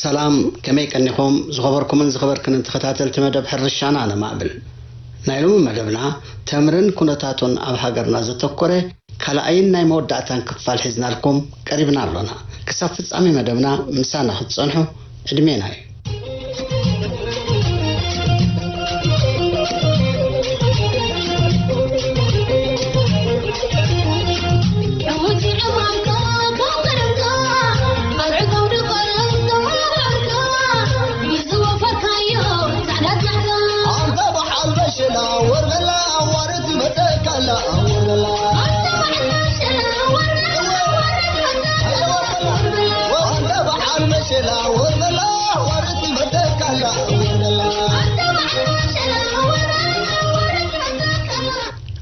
ሰላም፣ ከመይ ቀኒኹም? ዝኸበርኩምን ዝኸበርክንን ተኸታተልቲ መደብ ሕርሻና ነማዕብል። ናይ ሎሚ መደብና ተምርን ኩነታቱን ኣብ ሃገርና ዘተኮረ ካልኣይን ናይ መወዳእታን ክፋል ሒዝናልኩም ቀሪብና ኣሎና። ክሳብ ፍጻሜ መደብና ምሳና ክትጸንሑ ዕድሜና እዩ።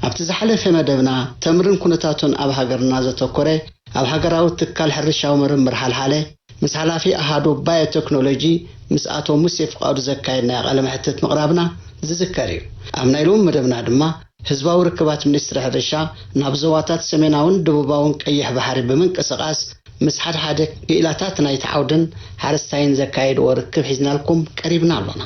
ኣብቲ ዝሓለፈ መደብና፣ ተምርን ኩነታቱን ኣብ ሃገርና ዘተኮረ ኣብ ሃገራዊ ትካል ሕርሻዊ ምርምር ሓልሓለ ምስ ሓላፊ ኣሃዱ ባዮቴክኖሎጂ ምስ ኣቶ ሙሴ ፍቓዱ ዘካየድናዮ ቃለ መሕትት ምቕራብና ዝዝከር እዩ። ኣብ ናይ ሎሚ መደብና ድማ ህዝባዊ ርክባት ሚኒስትሪ ሕርሻ ናብ ዞባታት ሰሜናውን ደቡባውን ቀይሕ ባሕሪ ብምንቅስቓስ ምስ ሓደ ሓደ ክኢላታት ናይቲ ዓውድን ሓረስታይን ዘካየድዎ ርክብ ሒዝናልኩም ቀሪብና ኣሎና።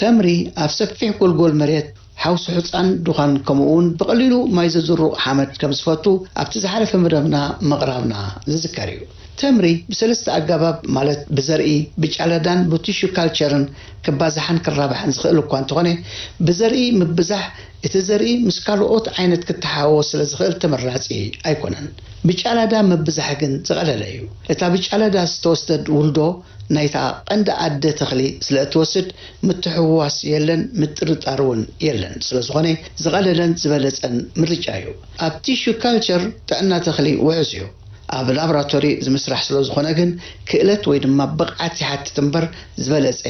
ተምሪ ኣብ ሰፊሕ ጎልጎል መሬት ሓውሲ ሑጻን ድዃን ከምኡ እውን ብቐሊሉ ማይ ዘዝሩ ሓመድ ከም ዝፈቱ ኣብቲ ዝሓለፈ መደብና ምቕራብና ዝዝከር እዩ። ተምሪ ብሰለስተ ኣገባብ ማለት ብዘርኢ፣ ብጫለዳን ብቲሹ ካልቸርን ክባዛሕን ክራባሕን ዝኽእል እኳ እንተኾነ ብዘርኢ ምብዛሕ እቲ ዘርኢ ምስ ካልኦት ዓይነት ክተሓዋወስ ስለ ዝኽእል ተመራጺ ኣይኮነን። ብጫላዳ ምብዛሕ ግን ዝቐለለ እዩ። እታ ብጫላዳ ዝተወስደት ውልዶ ናይታ ቀንዲ ኣደ ተኽሊ ስለ እትወስድ ምትሕውዋስ የለን፣ ምጥርጣር እውን የለን። ስለ ዝኾነ ዝቐለለን ዝበለጸን ምርጫ እዩ። ኣብ ቲሹ ካልቸር ጥዕና ተኽሊ ውሑስ እዩ። ኣብ ላብራቶሪ ዝምስራሕ ስለ ዝኾነ ግን ክእለት ወይ ድማ ብቕዓት ይሓትት እምበር ዝበለጸ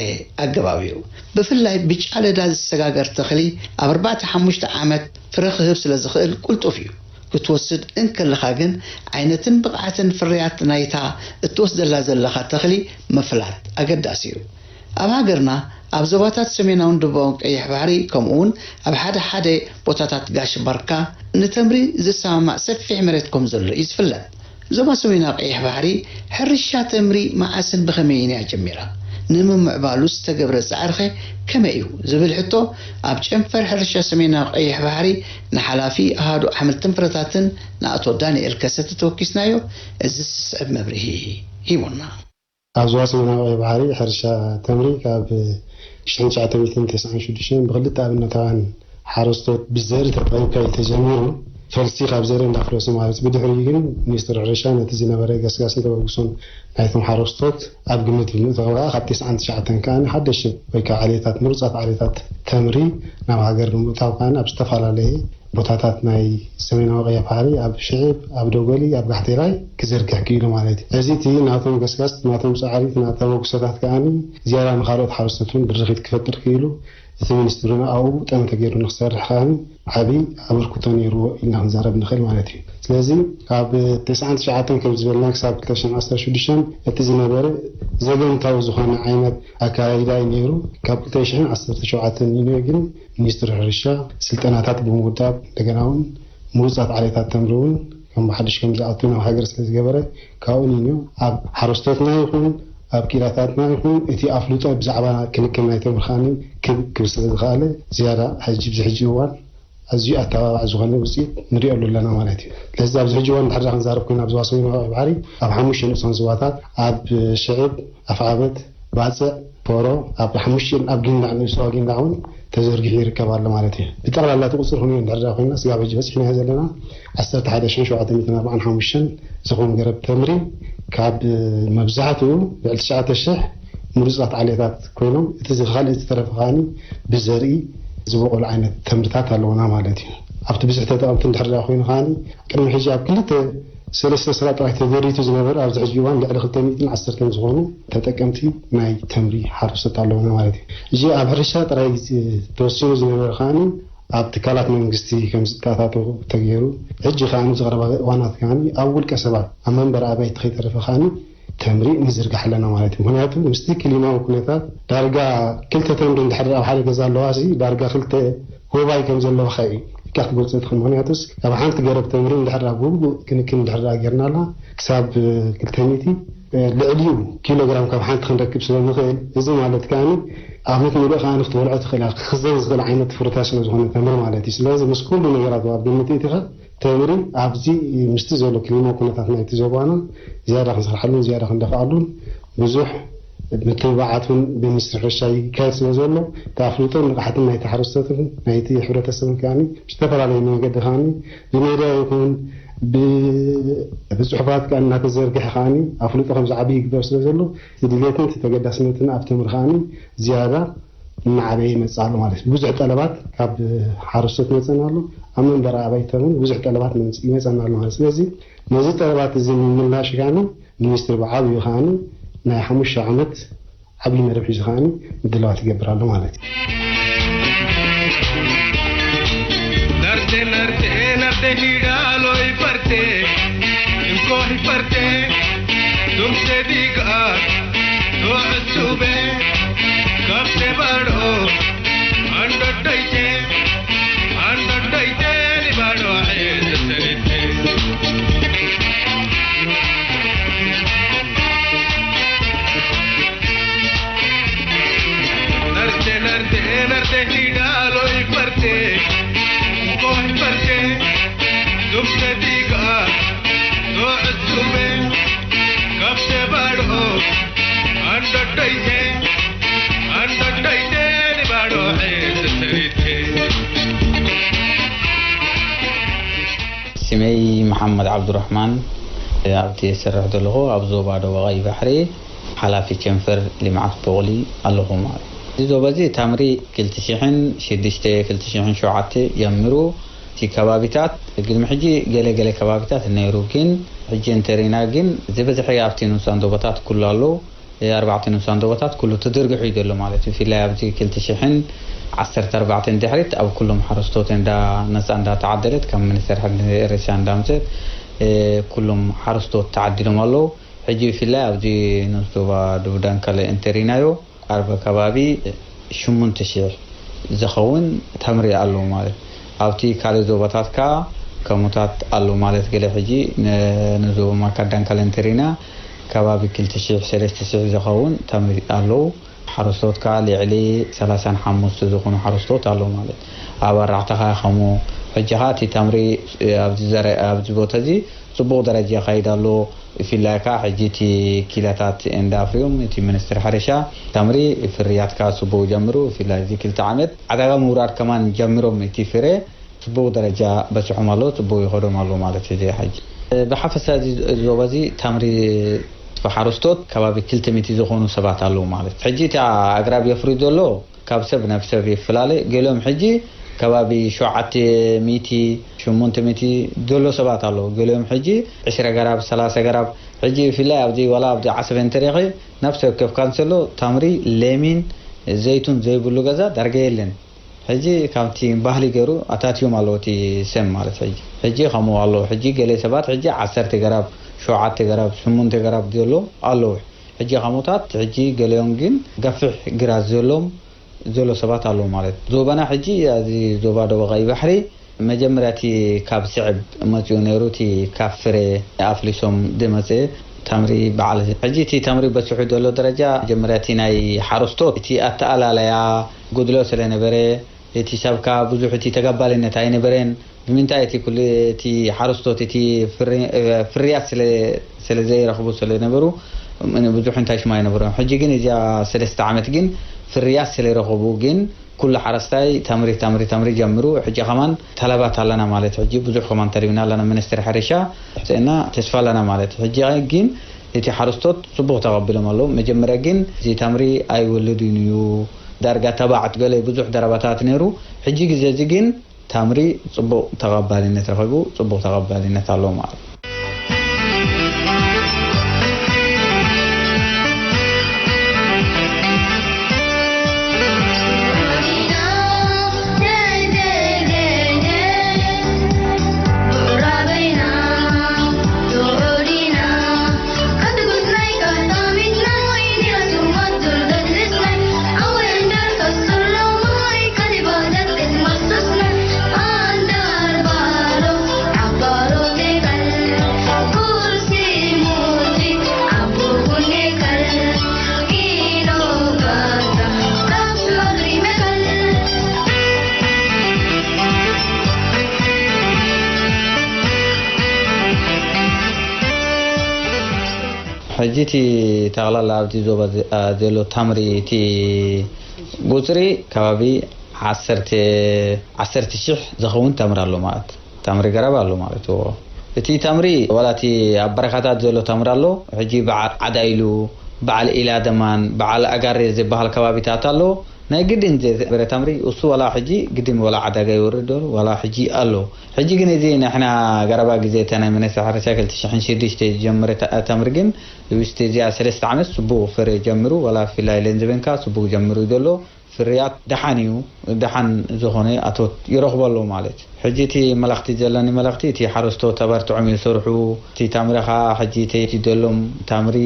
ኣገባብ እዩ። ብፍላይ ብጫለዳ ዝሰጋገር ተኽሊ ኣብ ኣርባዕተ ሓሙሽተ ዓመት ፍረ ክህብ ስለ ዝኽእል ቅልጡፍ እዩ። ክትወስድ እንከለኻ ግን ዓይነትን ብቕዓትን ፍርያት ናይታ እትወስደላ ዘለኻ ተኽሊ ምፍላጥ ኣገዳሲ እዩ። ኣብ ሃገርና ኣብ ዞባታት ሰሜናውን ደቡባውን ቀይሕ ባሕሪ ከምኡ እውን ኣብ ሓደ ሓደ ቦታታት ጋሽ ባርካ ንተምሪ ዝሰማማዕ ሰፊሕ መሬት ከም ዘሎ እዩ ዝፍለጥ። ዞባ ሰሜናዊ ቀይሕ ባሕሪ ሕርሻ ተምሪ መዓስን ብኸመይን እያ ጀሚራ? ንምምዕባሉ ዝተገብረ ጻዕሪኸ ከመይ እዩ? ዝብል ሕቶ ኣብ ጨንፈር ሕርሻ ሰሜናዊ ቀይሕ ባሕሪ ንሓላፊ ኣሃዱ ኣሕምልትን ፍረታትን ንኣቶ ዳንኤል ከሰተ ተወኪስናዮ። እዚ ዝስዕብ መብርሂ ሂቡና። ኣብ ዞባ ሰሜናዊ ቀይሕ ባሕሪ ሕርሻ ተምሪ ካብ ሽሕን ትሽዓተ ሚእትን ተስዓን ሽዱሽተን ብክልተ ኣብነታውያን ሓረስቶት ብዘርኢ ተጠቒምካ እዩ ተጀሚሩ። ፈልሲ ካብ ዘርኢ እንዳፍረሱ ማለት እዩ። ብድሕሪኡ ግን ሚኒስትሪ ሕርሻ ነቲ ዝነበረ ገስጋስን ተበግሶን ናይቶም ሓረስቶት ኣብ ግምት ብምእታው ከዓ ካብ ተስዓን ትሽዓተን ከዓ ሓደሽቲ ወይ ከዓ ዓሌታት፣ ምሩፃት ዓሌታት ተምሪ ናብ ሃገር ብምእታው ከዓ ኣብ ዝተፈላለየ ቦታታት ናይ ሰሜናዊ ቀይሕ ባሕሪ፣ ኣብ ሽዒብ፣ ኣብ ደጎሊ፣ ኣብ ጋሕቴላይ ክዘርግሕ ክኢሉ ማለት እዩ። እዚ እቲ ናቶም ገስጋስ፣ ናቶም ጻዕሪ፣ ናቶም ተበግሶታት ከኣ ዝያዳ ንኻልኦት ሓረስቶት እውን ድርኺት ክፈጥር ክኢሉ፣ እቲ ሚኒስትሪ እውን ኣብኡ ጠመተ ገይሩ ንክሰርሕ ከኣ ዓቢ ኣበርክቶ ነይርዎ ኢልና ክንዛረብ ንኽእል ማለት እዩ። ስለዚ ካብ ተስዓን ትሽዓተን ከም ዝበልና ክሳብ ክልተ ሽሕን ዓሰርተ ሽዱሽተን እቲ ዝነበረ ዘገምታዊ ዝኾነ ዓይነት ኣካያይዳ እዩ ነይሩ። ካብ ክልተ ሽሕን ዓሰርተ ሸውዓተን ንንዮ ግን ሚኒስትሪ ሕርሻ ስልጠናታት ብምውዳብ እንደገና እውን ምሩፃት ዓሌታት ተምሪ እውን ከም ብሓድሽ ከም ዝኣቱ ናብ ሃገር ስለ ዝገበረ ካብኡ ንንዮ ኣብ ሓረስቶትና ይኹን ኣብ ክኢላታትና ይኹን እቲ ኣፍልጦ ብዛዕባ ክንክን ናይ ተምሪ ከኣ ክብ ክብል ስለ ዝኸኣለ ዝያዳ ሕጂ ኣብዚ ሕጂ እዋን ኣዝዩ ኣተባባዒ ዝኾነ ውፅኢት ንሪኦ ኣለና ማለት እዩ። ስለዚ ኣብዚ ሕጂ እዋን ድሕር ክንዛረብ ኮይና ኣብ ዞባ ሰሜን ባሕሪ ኣብ ሓሙሽተ ንኡሳን ዞባታት ኣብ ሽዕብ፣ ኣፍዓበት፣ ባፅዕ፣ ፖሮ ኣብ ሓሙሽተ ኣብ ጊንዳዕ ንኡስ ዞባ ጊንዳዕ እውን ተዘርጊሑ ይርከብ ኣሎ ማለት እዩ። ብጠቕላላ እቲ ቁፅሪ ክንዮ እንድሕር ኮይና ስጋብ ሕጂ በፂሕናዮ ዘለና ዓሰርተ ሓደ ሽሕን ሸውዓተ ሚእትን ኣርባዓን ሓሙሽተን ዝኾኑ ገረብ ተምሪ ካብ መብዛሕትኡ ልዕሊ ትሽዓተ ሽሕ ምሩፃት ዓሌታት ኮይኖም እቲ ካልእ ዝተረፈ ከዓኒ ብዘርኢ ዝበቆሉ ዓይነት ተምርታት ኣለውና ማለት እዩ። ኣብቲ ብዙሕ ተጠቐምቲ እንድሕር ኮይኑ ከዓኒ ቅድሚ ሕጂ ኣብ ክልተ ሰለስተ ስራ ጥራይ ተደሪቱ ዝነበረ ኣብዚ ሕጂ እዋን ልዕሊ ክልተ ሚእትን ዓሰርተን ዝኾኑ ተጠቀምቲ ናይ ተምሪ ሓረስቶት ኣለውና ማለት እዩ። እዚ ኣብ ሕርሻ ጥራይ ተወሲኑ ዝነበረ ከዓኒ ኣብ ትካላት መንግስቲ ከም ዝተኣታተው ተገይሩ፣ ሕጂ ከዓኒ ዝቐረባ እዋናት ከዓኒ ኣብ ውልቀ ሰባት ኣብ መንበሪ ኣባይቲ ከይተረፈ ከዓኒ ተምሪ ንዝርጋሕ ኣለና ማለት እዩ። ምክንያቱ ምስቲ ክሊማዊ ኩነታት ዳርጋ ክልተ ተምሪ እንድሕር ኣብ ሓደ ገዛ ኣለዋ ሲ ዳርጋ ክልተ ጎባይ ከም ዘለዋ ከ ኢካ ክትገልጾ ትኽእል። ምክንያቱስ ካብ ሓንቲ ገረብ ተምሪ እንድሕር ኣብ ግቡእ ክንክን እንድሕር ጌርናላ ክሳብ ክልተ ሚእቲ ልዕሊኡ ኪሎግራም ካብ ሓንቲ ክንረክብ ስለ ንኽእል፣ እዚ ማለት ከዓኒ ዓመት ሙሉእ ከዓኒ ክትበልዖ ትኽእል ኢኻ። ክኽዘን ዝኽእል ዓይነት ፍሩታ ስለ ዝኾነ ተምሪ ማለት እዩ። ስለዚ ምስ ኩሉ ነገራት ኣብ ግምት እቲኻ ተምሪ ኣብዚ ምስቲ ዘሎ ክሊማ ኩነታት ናይቲ ዞባና ዝያዳ ክንሰርሓሉን ዝያዳ ክንደፍኣሉን ብዙሕ ምትብባዓት እውን ብሚኒስትሪ ሕርሻ ይካየድ ስለ ዘሎ እቲ ኣፍልጦን ንቕሓትን ናይቲ ሓረስቶትን ናይቲ ሕብረተሰብን ከዓኒ ብዝተፈላለየ መገዲ ከዓኒ ብሜድያ ይኹን ብ- ብፅሑፋት ከኣ እናተዘርግሐ ከዓኒ ኣፍልጦ ከም ዝዓቢ ይግበር ስለ ዘሎ እቲ ድሌትን እቲ ተገዳስነትን ኣብ ተምሪ ከዓኒ ዝያዳ እናዓበየ ይመፅእ ኣሎ ማለት እዩ። ብዙሕ ጠለባት ካብ ሓረስቶት መፅእና ኣሎ። ኣብ መንበሪ ኣባይቲ እውን ብዙሕ ጠለባት ይመፅእና ኣሎ ማለት እዩ። ስለዚ ነዚ ጠለባት እዚ ንምምላሽ ከዓኒ ሚኒስትሪ ብዓብዩ ከዓኒ ናይ ሓሙሽተ ዓመት ዓብዪ መደብ ሒዙ ከዓኒ ምድላዋት ይገብር ኣሎ ማለት እዩ። Narte, narte, narte, hiralo y parte, coge parte, dum se diga, do sube, capse baro, ando doite, ando doite, ni baro, eh, se se. Narte, narte, narte, hiralo y parte, coge parte, dum se diga, do sube, capse baro, ando doite, ando doite, ni baro, eh, se se. ስመይ መሓመድ ዓብዱራሕማን፣ ኣብቲ ዝሰርሕ ዘለኹ ኣብ ዞባ ደቡብ ቀይ ባሕሪ ሓላፊ ጨንፈር ልምዓት ቡቕሊ ኣለኹ ማለት እዩ። እዚ ዞባ እዚ ታምሪ ክልተ ሽሕን ሽዱሽተ ክልተ ሽሕን ሸውዓተ ጀሚሩ እቲ ከባቢታት ቅድሚ ሕጂ ገለ ገለ ከባቢታት ነይሩ፣ ግን ሕጂ እንተሪና ግን ዝበዝሐ ኣብቲ ንኡሳን ዞባታት ኩሉ ኣሎ። ኣርባዕተ ንኡሳን ዞባታት ኩሉ ተዘርጊሑ እዩ ዘሎ ማለት እዩ። ብፍላይ ኣብዚ ክልተ ሽሕን ዓሰርተ ኣርባዕተን ድሕሪት ኣብ ኩሎም ሓረስቶት እንዳ ነፃ እንዳተዓደለት ካብ ሚኒስቴር ሕርሻ እንዳምፀት ኩሎም ሓረስቶት ተዓዲሎም ኣለዉ። ሕጂ ብፍላይ ኣብዚ ንኡስ ዞባ ደቡብ ዳንካለ እንተሪናዮ ኣርባ ከባቢ ሽሙንተ ሽሕ ዝኸውን ተምሪ ኣለዉ ማለት ኣብቲ ካልእ ዞባታት ከኣ ከምኡታት ኣለዉ ማለት ገለ ሕጂ ንዞባ ማካዳን ካልእን ተሪና ከባቢ ክልተ ሽሕ ሰለስተ ሽሕ ዝኸውን ተምሪ ኣለዉ። ሓረስቶት ከኣ ልዕሊ ሰላሳን ሓሙሽተ ዝኾኑ ሓረስቶት ኣለዉ ማለት ኣብ ኣራዕታ ከኣ ከምኡ። ሕጂ ከኣ እቲ ተምሪ ኣብዚ ዘረ ኣብዚ ቦታ እዚ ጽቡቕ ደረጃ ይኸይድ ኣሎ። ብፍላይ ከኣ ሕጂ እቲ ኪላታት እንዳ ኣፍርዮም እቲ ሚኒስትሪ ሕርሻ ተምሪ ፍርያት ከኣ ጽቡቕ ጀምሩ። ብፍላይ እዚ ክልተ ዓመት ዕዳጋ ምውራድ ከማን ጀምሮም እቲ ፍረ ጽቡቕ ደረጃ በጽሖም ኣሎ፣ ጽቡቕ ይኸዶም ኣሎ ማለት እዩ። እዚ ሕጂ ብሓፈሳ እዚ ዞባ እዚ ተምሪ ብሓረስቶት ከባቢ ክልተ ሚእቲ ዝኾኑ ሰባት ኣለዉ ማለት ሕጂ እቲ ኣግራብ የፍሪ ዘሎ ካብ ሰብ ናብ ሰብ ይፈላለ። ገሊኦም ሕጂ ከባቢ ሸውዓተ ሚእቲ፣ ሸሞንተ ሚእቲ ዘሎ ሰባት ኣለዉ። ገሊኦም ሕጂ ዕስራ ገራብ፣ ሰላሳ ገራብ። ሕጂ ብፍላይ ኣብዚ ዋላ ኣብዚ ዓሰብ እንተሪኺ ነፍሲ ወከፍ ካንሰሎ፣ ታምሪ፣ ሌሚን፣ ዘይቱን ዘይብሉ ገዛ ዳርጋ የለን። ሕጂ ካብቲ ባህሊ ገይሩ ኣታትዮም ኣለዉ እቲ ሰም ማለት ሕጂ። ሕጂ ከምኡ ኣለዉ። ሕጂ ገለ ሰባት ሕጂ ዓሰርተ ገራብ፣ ሸውዓተ ገራብ፣ ሸሞንተ ገራብ ዘሎ ኣለዉ። ሕጂ ከምኡታት ሕጂ ገሊኦም ግን ገፊሕ ግራት ዘሎም ዘሎ ሰባት ኣለዉ ማለት እዩ። ዞባና ሕጂ እዚ ዞባ ደቡብ ቀይ ባሕሪ መጀመርያ እቲ ካብ ስዕብ መጺኡ ነይሩ፣ እቲ ካብ ፍረ ኣፍሊሶም ዝመጸ ተምሪ በዓል። ሕጂ እቲ ተምሪ በጺሑ ዘሎ ደረጃ መጀመርያ እቲ ናይ ሓረስቶት እቲ ኣተኣላለያ ጉድሎ ስለ ነበረ፣ እቲ ሰብ ከኣ ብዙሕ እቲ ተቐባልነት ኣይነበረን። ብምንታይ እቲ ኩሉ እቲ ሓረስቶት እቲ ፍሪ-፣ ፍርያት ስለ፣ ስለ ዘይረኽቡ ስለ ነበሩ ብዙሕ እንታይ ሽማ ኣይነበሮም። ሕጂ ግን እዚኣ ሰለስተ ዓመት ግን ፍርያት ስለ ረኸቡ ግን ኩሉ ሓረስታይ ተምሪ፣ ተምሪ፣ ተምሪ ጀምሩ። ሕጂ ከማን ተለባት ኣለና ማለት ሕጂ ብዙሕ ከማን ተሪብና ኣለና ሚኒስትሪ ሕርሻ እና ተስፋ ኣለና ማለት። ሕጂ ግን እቲ ሓረስቶት ጽቡቕ ተቐቢሎም ኣለዉ። መጀመርያ ግን እዚ ተምሪ ኣይወልድን እዩ፣ ዳርጋ ተባዕት ገለ ብዙሕ ደረባታት ነይሩ። ሕጂ ግዜ እዚ ግን ተምሪ ጽቡቕ ተቐባልነት ረኺቡ፣ ጽቡቕ ተቐባልነት ኣለዎ ማለት እዩ። ሕጂ እቲ ጠቕላላ ኣብዚ ዞባ ዘ-፣ አ፣ ዘሎ ታምሪ እቲ ቁጽሪ ከባቢ ዓሰርተ፣ ዓሰርተ ሽሕ ዝኸውን ታምሪ ኣሎ ማለት፣ ታምሪ ገረብ ኣሎ ማለት እዎ። እቲ ታምሪ ዋላ እቲ ኣብ በረኻታት ዘሎ ታምሪ ኣሎ፣ ሕጂ በዓል ዓዳ ኢሉ፣ በዓል ኢላ ደማን፣ በዓል ኣጋሬ ዝበሃል ከባቢታት ኣሎ። ናይ ግድን ዘበረ ታምሪ እሱ ዋላ ሕጂ ግድን ዋላ ዓዳጋ ይወርድ ዶ ዋላ ሕጂ ኣሎ። ሕጂ ግን እዚ ንሕና ገረባ ግዜ እታ ናይ መነሰ ሕርሻ ክልተ ሽሕን ሽዱሽተ ዝጀመረ ታ-፣ ታምሪ ግን ውስጥ እዚኣ ሰለስተ ዓመት ጽቡቕ ፍረ ጀምሩ፣ ዋላ ፊላ ኢለን ዝበንካ ጽቡቕ ጀምሩ ዘሎ ፍርያት ደሓን እዩ፣ ደሓን ዝኾነ ኣቶት ይረኽቡ ኣለዉ ማለት እዩ። ሕጂ እቲ መልእኽቲ ዘለኒ መልእኽቲ፣ እቲ ሓረስቶት ተበርትዖም ይሰርሑ፣ እቲ ታምሪ ኸዓ ሕጂ ተይዲ ዘሎም ታምሪ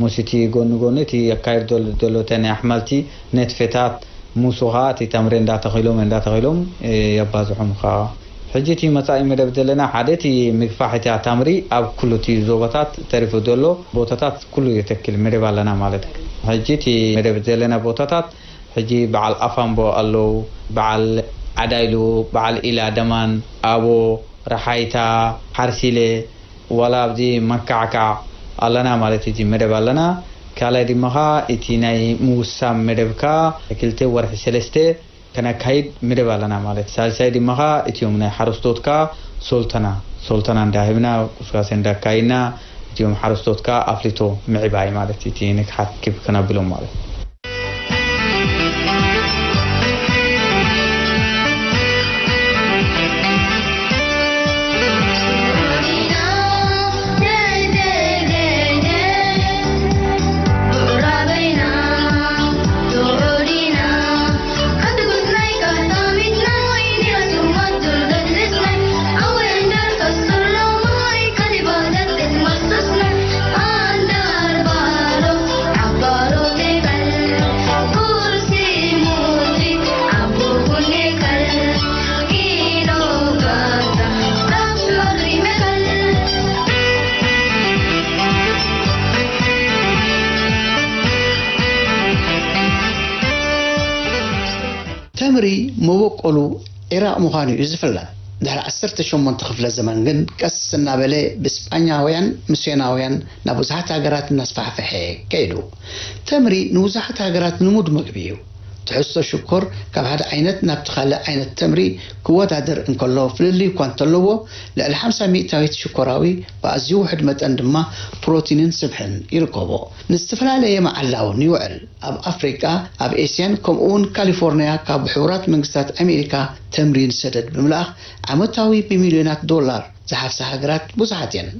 ምስ እቲ ጎኒ ጎኒ እቲ የካይድ ዘሎ፣ ዘሎ እተ ናይ ኣሕመልቲ ነትፌታት፣ ሙሱ ኸዓ እቲ ተምሪ እንዳተኺሎም፣ እንዳተኺሎም፣ እ፣ የባዝሖም ኸዓ። ሕጂ እቲ መጻኢ መደብ ዘለና ሓደ እቲ ምግፋሕ እታ ታምሪ ኣብ ኩሉ እቲ ዞባታት ተሪፉ ዘሎ ቦታታት ኩሉ የተክል መደብ ኣለና ማለት እዩ። ሕጂ እቲ መደብ ዘለና ቦታታት ሕጂ በዓል ኣፋምቦ ኣለዉ፣ በዓል ዓዳይሉ፣ በዓል ኢላ ደማን፣ ኣቦ፣ ረሓይታ፣ ሓርሲለ፣ ዋላ ኣብዚ መካዕካዕ ኣለና ማለት እዩ፣ እዚ መደብ ኣለና። ካልኣይ ድማ ኸዓ እቲ ናይ ምውሳም መደብ ከኣ ክልተ ወርሒ ሰለስተ ከነካይድ መደብ ኣለና ማለት። ሳልሳይ ድማ ኸዓ እቲኦም ናይ ሓረስቶት ከኣ ሶልተና፣ ሶልተና እንዳሂብና፣ ቁስቃሴ እንዳካይድና፣ እቲኦም ሓረስቶት ከኣ ኣፍልቶ ምዕባይ ማለት እዩ፣ እቲ ንግሓት ክብ ከነብሎም ማለት። ተምሪ መበቆሉ ዒራቕ ምዃኑ እዩ ዝፍለጥ። ድሕሪ ዓሰርተ ሸሞንተ ክፍለ ዘመን ግን ቀስ እናበለ ብስጳኛውያን ሚስዮናውያን ናብ ብዙሓት ሃገራት እናስፋሕፈሐ ከይዱ። ተምሪ ንብዙሓት ሃገራት ልሙድ መግቢ እዩ። ትሕዝቶ ሽኮር ካብ ሓደ ዓይነት ናብቲ ካልእ ዓይነት ተምሪ ክወዳደር እንከሎ ፍልልይ እኳ እንተለዎ፣ ልዕሊ ሓምሳ ሚእታዊት ሽኮራዊ ብኣዝዩ ውሑድ መጠን ድማ ፕሮቲንን ስብሕን ይርከቦ። ንዝተፈላለየ መዓላ እውን ይውዕል። ኣብ ኣፍሪቃ፣ ኣብ ኤስያን ከምኡ እውን ካሊፎርንያ ካብ ሕቡራት መንግስታት ኣሜሪካ ተምሪ ንሰደድ ብምልኣኽ ዓመታዊ ብሚልዮናት ዶላር ዝሓፍሳ ሃገራት ብዙሓት እየን።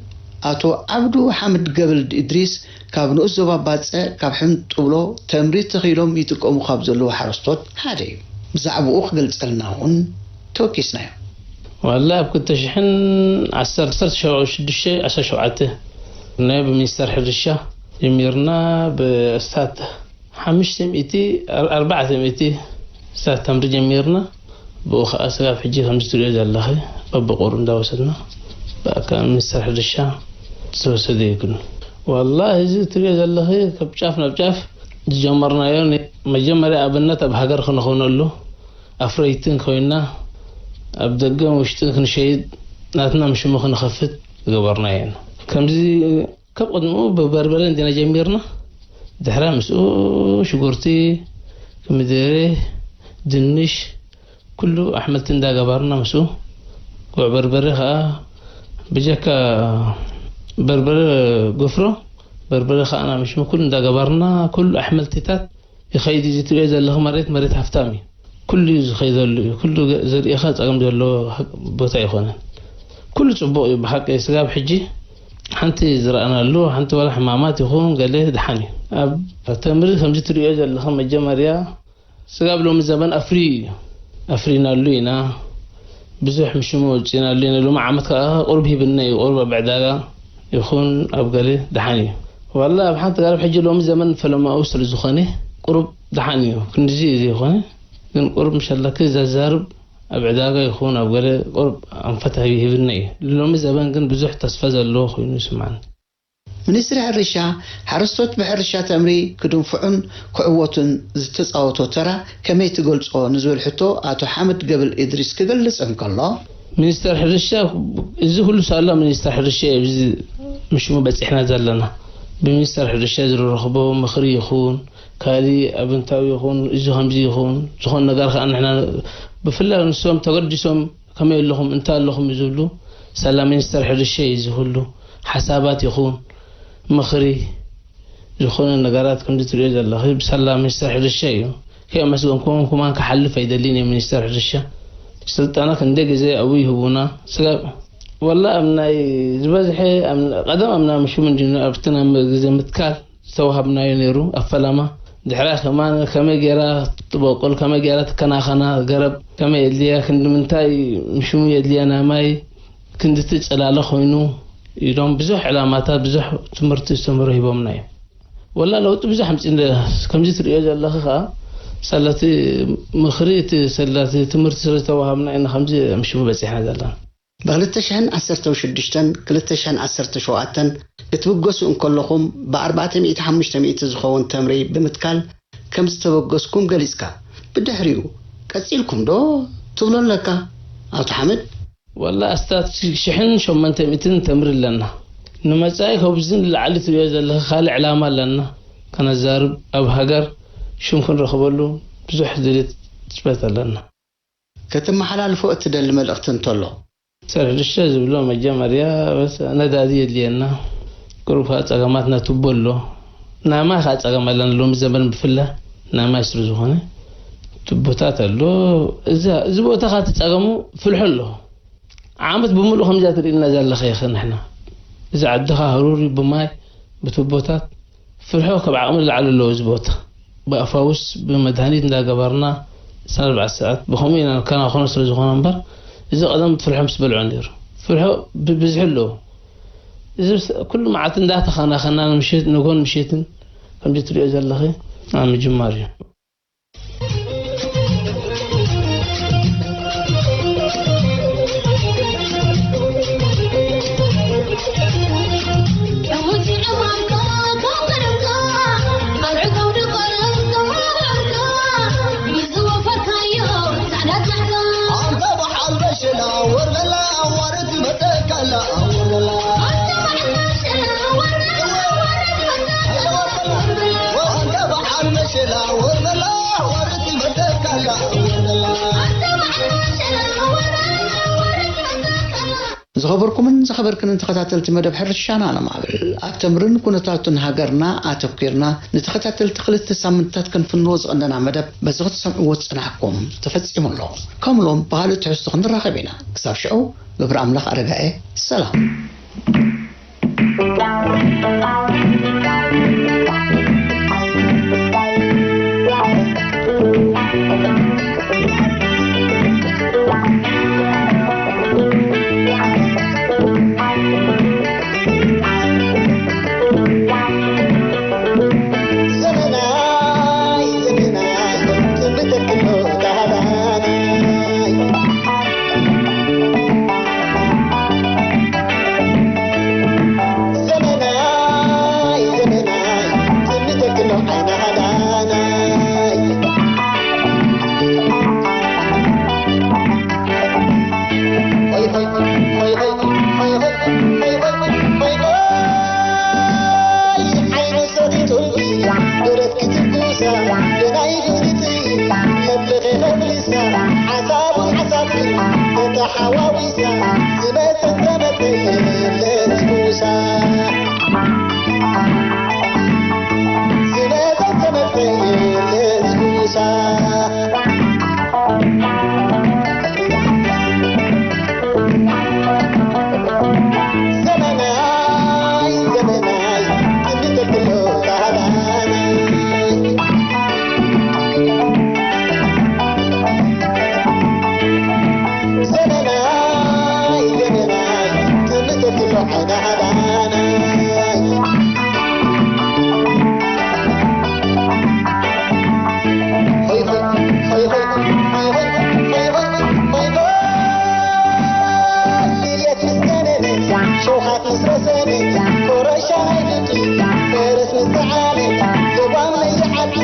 ኣቶ ዓብዱ ሓምድ ገብልድ እድሪስ ካብ ንኡስ ዞባ ባጽዕ ካብ ሕንጡብሎ ተምሪ ተኺሎም ይጥቀሙ ካብ ዘለዉ ሓረስቶት ሓደ እዩ። ብዛዕባኡ ክገልጸልና እውን ተወኪስናዮ። ዋላ ኣብ ክልተ ሽሕን ዓሰርተ፣ ዓሰርተ ሽዱሽተ፣ ዓሰርተ ሸውዓተ ናይ ብሚኒስተር ሕርሻ ጀሚርና ብእስታት ሓሙሽተ ሚእቲ፣ ኣር-፣ ኣርባዕተ ሚእቲ እሳት ተምሪ ጀሚርና። ብኡ ኸዓ ስጋብ ሕጂ ከምዚ ትሪኦ ዘለኺ በብቑሩ እንዳወሰድና ብኣካል ሚኒስተር ሕርሻ ዝተወሰደ እዩ ግን። ዋላሂ እዚ ትሪኦ ዘለኺ ካብ ጫፍ ናብ ጫፍ ዝጀመርናዮ ነ-፣ መጀመርያ ኣብነት ኣብ ሃገር ክንኾነሉ ኣፍረይትን ኮይና ኣብ ደገን ውሽጥን ክንሸይድ ናትና ምሽሙ ክንኸፍት ዝገበርና እየን። ከምዚ ካብ ቅድሙ ብበርበረ እንዲና ጀሚርና፣ ድሕራ ምስኡ ሽጉርቲ፣ ኮሚደረ፣ ድንሽ፣ ኩሉ ኣሕምልቲ እንዳገበርና ምስኡ፣ ጉዕ በርበረ ከዓ ብጀካ በርበረ፣ ጎፍሮ በርበረ ከዓ ናብ ምሽሙ ኩሉ እንዳገበርና፣ ኩሉ ኣሕምልትታት ይኸይድ እዩ። እዚ ትሪኦ ዘለኹ መሬት፣ መሬት ሃፍታም እዩ። ኩሉ እዩ ዝኸይደሉ እዩ። ኩሉ ገ-፣ ዘርእኻ ጸገም ዘለዎ ቦታ ኣይኮነን። ኩሉ ጽቡቕ እዩ ብሓቂ። ስጋብ ሕጂ ሓንቲ ዝረኣናሉ፣ ሓንቲ ዋላ ሕማማት ይኹን ገለ ድሓን እዩ። ኣብ ተምሪ ከምዚ ትሪኦ ዘለኻ መጀመርያ ስጋብ ሎሚ ዘበን ኣፍርዩ እዩ። ኣፍሪናሉ ኢና። ብዙሕ ምሽሙ ኣውጺእናሉ ኢና። ሎሚ ዓመት ከኣ ቁሩብ ሂብና እዩ። ቁሩብ ኣብ ዕዳጋ ይኹን ኣብ ገለ ደሓን እዩ። ዋላ ኣብ ሓንቲ ገረብ ሕጂ ሎሚ ዘመን ፈለማኡ ስለ ዝኾነ ቁሩብ ደሓን እዩ። ክንድዚ እዩ ዘይኮነ፣ ግን ቁሩብ ምሸለኪ ዘዛርብ ኣብ ዕዳጋ ይኹን ኣብ ገለ ቁሩብ ኣንፈት ሂብና እዩ። ሎሚ ዘበን ግን ብዙሕ ተስፋ ዘለዎ ኮይኑ ይስምዓኒ። ሚኒስትሪ ሕርሻ፣ ሓረስቶት ብሕርሻ ተምሪ ክድንፍዑን ክዕወቱን ዝተጻወቶ ተራ ከመይ ትገልጾ ንዝብል ሕቶ ኣቶ ሓምድ ገብር ኢድሪስ ክገልጽ እንከሎ፣ ሚኒስተር ሕርሻ፣ እዚ ኩሉ ሳላ ሚኒስተር ሕርሻ እዩ፣ እዚ ምሽሙ በጺሕና ዘለና። ብሚኒስተር ሕርሻ ዝረኽቦ ምኽሪ ይኹን፣ ካልእ ኣብንታዊ ይኹን፣ እዚ ከምዚ ይኹን፣ ዝኾነ ነገር ከኣ ንሕና ብፍላይ ንሶም ተገዲሶም ከመይ ኣለኹም፣ እንታይ ኣለኹም እዩ ዝብሉ፣ ሳላ ሚኒስተር ሕርሻ እዩ እዚ ኩሉ ሓሳባት ይኹን ምኽሪ ዝኾነ ነገራት ከምዚ ትሪኦ ዘለኺ ብሳላ ሚኒስተር ሕርሻ እዩ። ከየመስገንኩም ከማን ክሓልፍ ኣይደልን እየ ሚኒስተር ሕርሻ። ስልጠና ክንደይ ግዜ ኣብኡ ይህቡና። ስጋብ ወላ ኣብ ናይ ዝበዝሐ ኣብ ቀደም ኣብ ናይ ምሽሙ እንዲኑ ኣብቲ ናይ ግዜ ምትካል ዝተዋሃብናዮ ነይሩ ኣብ ፈለማ። ድሕራ ከማን ከመይ ጌራ ትበቁል፣ ከመይ ጌራ ትከናኸና፣ ገረብ ከመይ የድልያ፣ ክንዲ ምንታይ ምሽሙ የድልያ፣ ናይ ማይ ክንድቲ ጽላለ ኮይኑ ኢሎም ብዙሕ ዕላማታት፣ ብዙሕ ትምህርቲ ዝተምህሩ ሂቦምና እዮም። ወላ ለውጢ ብዙሕ ኣምጺእና፣ ከምዚ ትርእዮ ዘለኺ ከኣ ሰለቲ ምኽሪ፣ እቲ ሰለቲ ትምህርቲ ስለ ዝተዋሃብና ኢና ከምዚ ምሽሙ በጺሕና ዘለና። ብ2016ን 2017ን ክትብገሱ እንከለኹም፣ ብ400፣ ሓሙሽተ ሚእቲ ዝኸውን ተምሪ ብምትካል ከም ዝተበገስኩም ገሊጽካ። ብድሕሪኡ ቀጺልኩም ዶ ትብሎ ኣለካ? ኣቶ ሓምድ። ወላ ኣስታት ሽሕን ሸሞንተ ሚእትን ተምሪ ኣለና። ንመጻኢ ካብዚ ንላዕሊ ትሪኦ ዘለኻ ካልእ ዕላማ ኣለና። ከነዛርብ፣ ኣብ ሃገር ሽም ክንረኽበሉ ብዙሕ ድሌት ጽበት ኣለና። ከተመሓላልፎ እትደሊ መልእኽቲ እንተሎ? ሚኒስተር ሕርሻ ዝብሎ መጀመርያ በስ ነዳዲ የድልየና። ቁሩብ ከኣ ጸገማትና ቱቦ ኣሎ። ናይ ማይ ከኣ ጸገም ኣለና። ሎሚ ዘመን ብፍላይ ናይ ማይ ስለ ዝኾነ ቱቦታት ኣሎ። እዚ፣ እዚ ቦታ ከኣ እቲ ጸገሙ ፍልሖ ኣሎ። ዓመት ብምሉእ ከምዚኣ ትርእየና ዘለኻ ኢኻ ንሕና። እዚ ዓድኻ ሃሩር እዩ ብማይ፣ ብቱቦታት። ፍርሖ ካብ ዓቕሚ ንላዕሊ ኣለዎ እዚ ቦታ። ብኣፋውስ ብመድሃኒት እንዳገበርና ዕስራን ኣርባዕተን ሰዓት ብኸምኡ ኢና ንከናኸኖ ስለ ዝኾነ እምበር፣ እዚ ቀደም ፍርሖ ምስ በልዖ ነይሩ። ፍርሖ ብብዝሒ ኣለዎ። እዚ ምስ-፣ ኩሉ መዓልቲ እንዳተኸናኸና ንምሸት፣ ንጎን ምሸትን ከምዚ ትሪኦ ዘለኺ ኣብ ምጅማር እዩ። ዝኸበርኩምን ዝኸበርክንን ተኸታተልቲ መደብ ሕርሻና ነማዕብል፣ ኣብ ተምርን ኩነታቱን ሃገርና ኣተኲርና ንተኸታተልቲ ክልተ ሳምንታት ክንፍንዎ ዝቐነና መደብ በዚ ክትሰምዕዎ ዝጸናሕኩም ተፈጺሙ ኣሎ። ከም ሎም ብኻልእ ትሕዝቶ ክንራኸብ ኢና። ክሳብ ሽዑ፣ ገብረ ኣምላኽ ኣረጋኤ፣ ሰላም። ሓዋዊሳ ዝመጸት ዘመተ የለች ኩሳ። ዝመጸት ዘመተ የለች ኩሳ። ዘመናይ ዘመናይ ክንዲ ተብሎ ካህዳናይ። ዘመናይ ዘመናይ ክንዲ ተብሎ ካህዳናይ። ሆይ ሆይ ሆይ ሆይ ሆይ ሆይ ሆይ ሆይ ሆይ ሆይ ሆይ። ሌሊት ምስ ቀነነ ሸውሃት ምስ ረሰነ ኮረሻ ናይ ፍቅሪ ፈረስ ምስ ሰዓነ ልባም ናይ ዓዱ